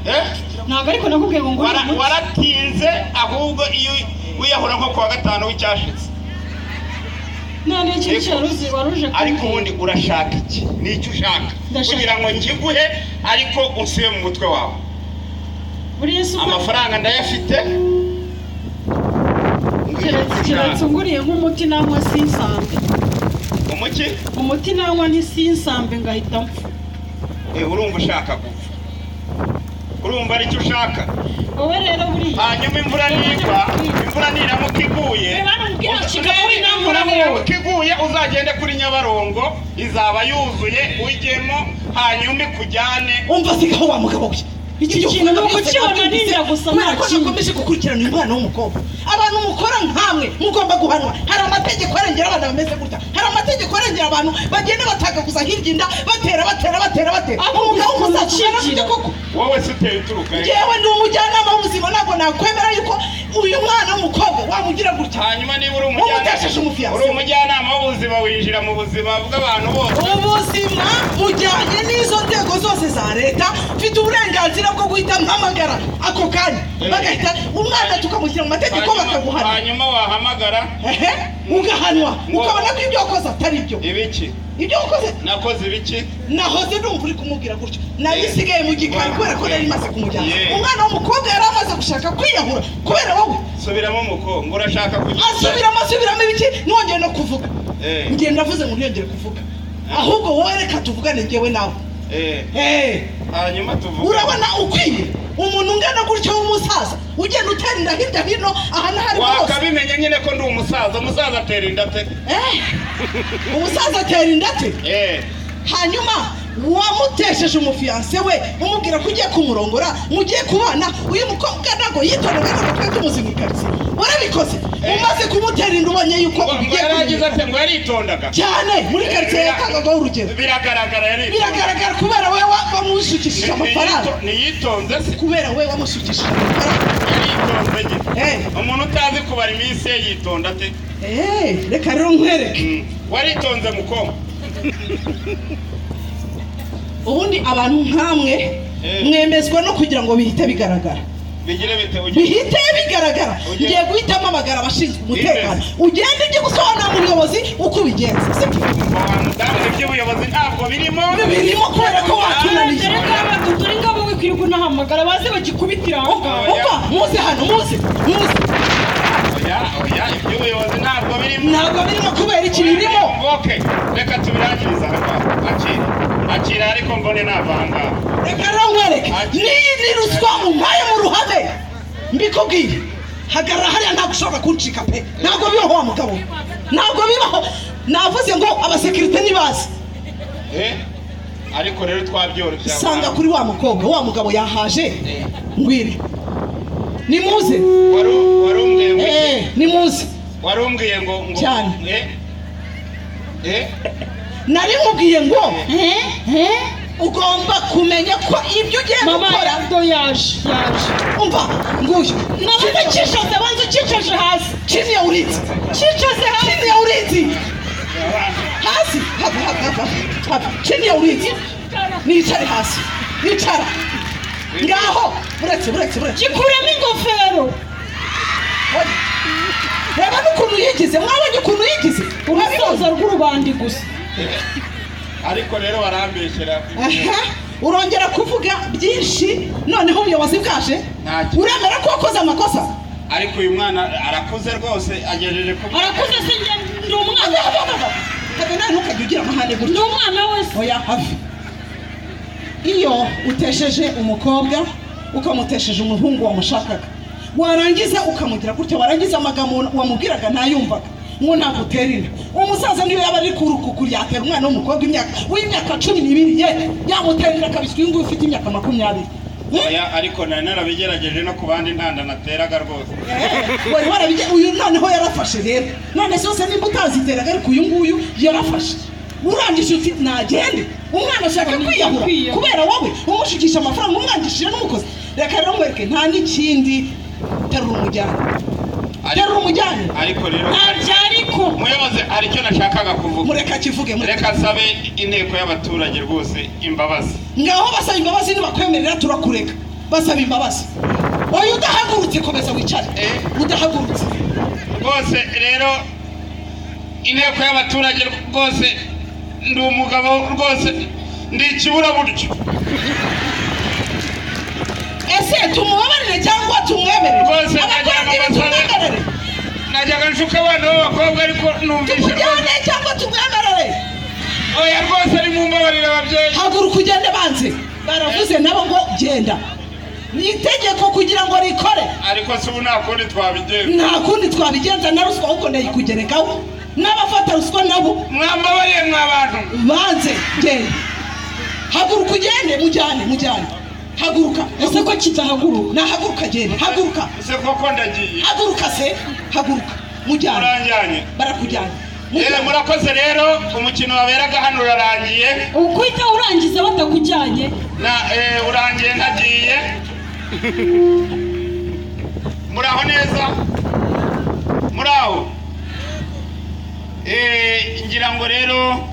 Eh? Ntabwo, ariko nakubwiye ngo ngurire umuti. Waratinze ahubwo iyo wiyahura nko kuwa gatanu w'icyashize. None ikintu cyaruzi waruje Ariko kumbwira. ubundi urashaka iki? Ni icyo ushaka kugira ngo nkiguhe, ariko usibe mu mutwe wawe. Buriya si uko Amafaranga ndayafite. Keretse unguriye nk'umuti nanywa sinsambe. Umuki? Umuti nanywa ntisinsambe, ngahita mpfa. Urumva ushaka gupfa? Urumva aricyo ushaka? Wowe rero buriya Hanyuma imvura nigwa, imvura niramuka iguye, Reba hano mbwira, kigabo imvura w'intambara wowe. niramuka iguye, uzagende kuri Nyabarongo, izaba yuzuye, ujyemo hanyuma ikujyane. Umva, sigaho wa mugabo we. Iki Ibyo kintu uvuga ni byose ukukibona nabyumvise, ninda gusa, kubera nta ko kindi. nakomeje gukurikirana uyu mwana w'umukobwa. Abantu mukora nkamwe mugomba guhanwa. Hari amategeko arengera abana bameze gutya, hari amategeko arengera abantu bagenda batagaguza hirya inda, batera, batera, batera, batera. Ahubwo Umugabo w'umusaza ukigira. ungana gutya koko? Wowe se uteye uturuka he? Njyewe ndi umujyanama w'ubuzima, ntabwo nakwemera yuko uyu mwana w'umukobwa wamugira gutya. Hanyuma niba uri umujyanama, Wamutesheje umufiyanse. uri umujyanama w'ubuzima, winjira mu buzima bw'abantu bose? Ubuzima bujyanye n'izo nzego zose za leta. Mfite uburenganzira bwo guhita mpamagara ako kanya, bagahita umwana tukamushyira mu mategeko, bakaguhana. Hanyuma wahamagara? Ehe, ugahanwa, ukabona ko ibyo wakoze atari byo. Ibiki? Ibyo wakoze. Nakoze ibiki? Nahoze ndumva uri kumubwira gutyo, nabisigaye mu gikari kubera ko nari maze kumujyana. Umwana w'umukobwa yari amaze gushaka kwiyahura kubera wowe. Subiramo muko, ngo urashaka kugira? Asubiramo, asubiramo ibiki? Nongeye no kuvuga. Ngenda ndavuze ngo ntiyongere kuvuga, ahubwo wowe reka tuvugane njyewe nawe. Hanyuma tuvuga. Urabona ukwiye umuntu ungana gutyo w'umusaza ugenda utera inda hirya hino aha n'ahari hose? Wakabimenye nyine ko ndi umusaza. Umusaza atera inda te? Umusaza atera inda te? Hanyuma wamutesheje umufiyanse we, umubwira ko ugiye kumurongora, mugiye kubana. Uyu mukobwa ntabwo yitondaga, ntabwo twari tumuzi mu ikaritsiye. Warabikoze umaze kumutera inda, ubonye yuko Ngo ugiye yaragize kumurongora. ate? Ngo yaritondaga? Cyane, muri karitsiye yatangagaho urugero. Biragaragara, yaritondaga. Biragaragara kubera we wamushukishije amafaranga. Ntiyitonze se? Kubera we wamushukishije amafaranga. Yaritonze nyine. Umuntu utazi kubara iminsi ye yitonda ate? Reka rero nkwereke. Waritonze mukobwa. Ubundi abantu nkamwe mwemezwa no kugira ngo bihite bigaragara. Bigire bite? Ugire Bihite bigaragara. Ngiye guhita mpamagara abashinzwe umutekano, ugende ujye gusobanurira umuyobozi uko ubigenza, sibyo? Wa mudamu, iby'ubuyobozi ntabwo birimo. Birimo kubera ko watunaniye. Dore ko abantu turi ngabo, wikwirirwa unahamagara, baze bagikubitira aho ngaho. Umva, muze hano, muze, muze. Oya, oya, iby'ubuyobozi ntabwo birimo. Ntabwo birimo kubera iki birimo? Okay, reka tubirangirize aha ngaha. Akira, akira, ariko mbone nava aha ngaha. Reka rero nkwereke, n'iyi ni ruswa umpaye mu ruhame, mbikubwiye. Hagarara hariya, ntabwo ushobora kuncika pe. Ntabwo bibaho wa mugabo, ntabwo bibaho. Navuze ngo abasekirite ntibazi. Ariko rero twabyoroshya. Sanga kuri wa mukobwa, wa mugabo yahaje, ngwire, nimuze. Wari umbwiye ngo iki? Nimuze. Wari umbwiye ngo Cyane. Eh? Nari nkubwiye ngo ugomba kumenya ko ibyo ugiye Mama, gukora. do yaje, yaje. Umva, nguyu. Nabanza cyicaze, banza ucyicaje hasi. Chini ya ulinzi. Cyicaze hasi. Chini ya ulinzi, hasi, hapa, hapa, hapa, hapa, chini ya ulinzi. Nicare hasi? Nicara ngaho. Buretse, buretse, buretse. Gikuremo ingofero. Oya. Reba n'ukuntu yigize, mwabonye ukuntu yigize? Urusaza rw'urubandi gusa. Ariko rero barambeshyera. Aha, urongera kuvuga byinshi noneho ubuyobozi bwaje. Ntacyo. Uremera ko wakoze amakosa? Ariko uyu mwana arakuze rwose, agejeje ku Arakuze se? Njye ndi umwana? Have, nawe ntukajya ugira amahane Ndi gutya. umwana wese? Oya, have. Iyo utesheje umukobwa, ukamutesheje umuhungu wamushakaga, warangiza ukamugira gutya, warangiza amagambo wamubwiraga ntayumvaga, ngo ntabwo utera inda. Umusaza niyo yaba ari kurukukuri, yatera umwana w'umukobwa imyaka w'imyaka 12 ye? Yamutera inda akabiswa uyu nguyu ufite imyaka 20? Oya, ariko nari narabigerageje no ku bandi, ntanda nateraga rwose. Wari warabige. Uyu noneho yarafashe rero. None zose nimba utaziteraga, ariko uyu nguyu yarafashe. Urangije uti nagende, umwana ashaka kwiyahura kubera wowe umushukisha amafaranga, umwangishije n'umukozi. Reka rero nkwereke, nta n'ikindi, terura umujyane, terura umujyane. Ariko rero Ntabyo, ariko muyobozi, hari icyo nashakaga kuvuga. Mureka kivuge, mureka. Reka nsabe inteko y'abaturage rwose imbabazi. Ngaho basaba imbabazi, nibakwemerera turakureka. Basaba imbabazi. Oya, udahagurutse, komeza wicare. Udahagurutse. Rwose rero, inteko y'abaturage, rwose ndi umugabo, rwose ndi ikiburaburyo. Ese tumubabarire cyangwa tumwemerere? Rwose Abakora nagira ngo ibi basabe- tumwemerere? Najyaga nshuka abana b'abakobwa, ariko numvise rwose. Tumujyane cyangwa tumwemerere? Oya, rwose ari mumbabarire, ababyeyi. Haguruka ugende. Banze baravuze nabo ngo genda, ni itegeko kugira ngo rikore. Ariko se ubu nta kundi twabigenza? Nta kundi twabigenza, na ruswa ahubwo ndayikugerekaho, n'abafata ruswa nabo. Mwambabariye mwa bantu. Banze, genda, haguruka ugende. Mujyane, mujyane, haguruka. Ese ko kitahaguruka? Nahaguruka, genda, haguruka. Ese koko ndagiye? Haguruka se, haguruka, mujyane. Muranjyanye? Barakujyanye. Eh, Mujyane. murakoze rero, umukino waberaga hano urarangiye. Ukwita urangiza batakujyanye. Na urangiye ntagiye. Muraho neza, muraho. Ngira ngo rero